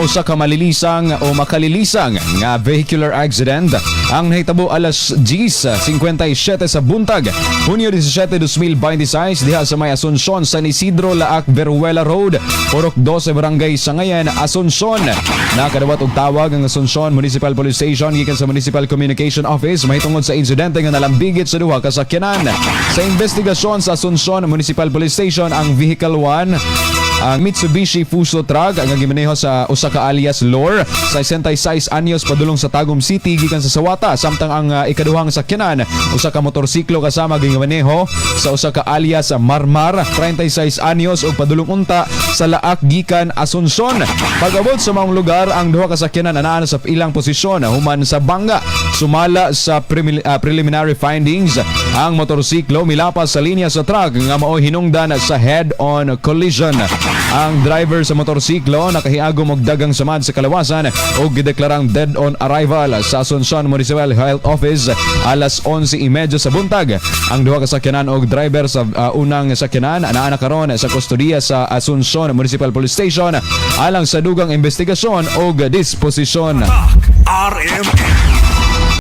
Usa ka malilisang o makalilisang nga vehicular accident ang nahitabo alas 10:57 sa buntag, Hunyo 17, 2026, diha sa may Asuncion, San Isidro, Laak, Veruela Road, Purok 12, Barangay Sangayan, Asuncion. Nakadawat og tawag ang Asuncion Municipal Police Station gikan sa Municipal Communication Office mahitungod sa insidente nga nalambigit sa duha ka sakyanan. Sa investigasyon sa Asuncion Municipal Police Station, ang Vehicle 1, ang Mitsubishi Fuso truck ang gimaneho sa usa ka alias Lor sa 66 anyos, padulong sa Tagum City gikan sa Sawata, samtang ang ikaduhang sakyanan, usa ka motorsiklo kasama, gimaneho sa usa ka alias Marmar, 36 anyos, ug padulong unta sa Laak gikan Asuncion. Pag-abot sa maong lugar, ang duha ka sakyanan anaa sa ilang posisyon human sa bangga. Sumala sa preliminary findings, ang motorsiklo milapas sa linya sa truck nga mao hinungdan sa head-on collision. Ang driver sa motorsiklo nakahiagom og dagang samad sa kalawasan ug gideklarang dead on arrival sa Asuncion Municipal Health Office alas 11:30 sa buntag. Ang duha ka sakyanan og driver sa unang sakyanan anaa na karon sa kustodiya sa Asuncion Municipal Police Station alang sa dugang investigasyon og disposisyon. RMN.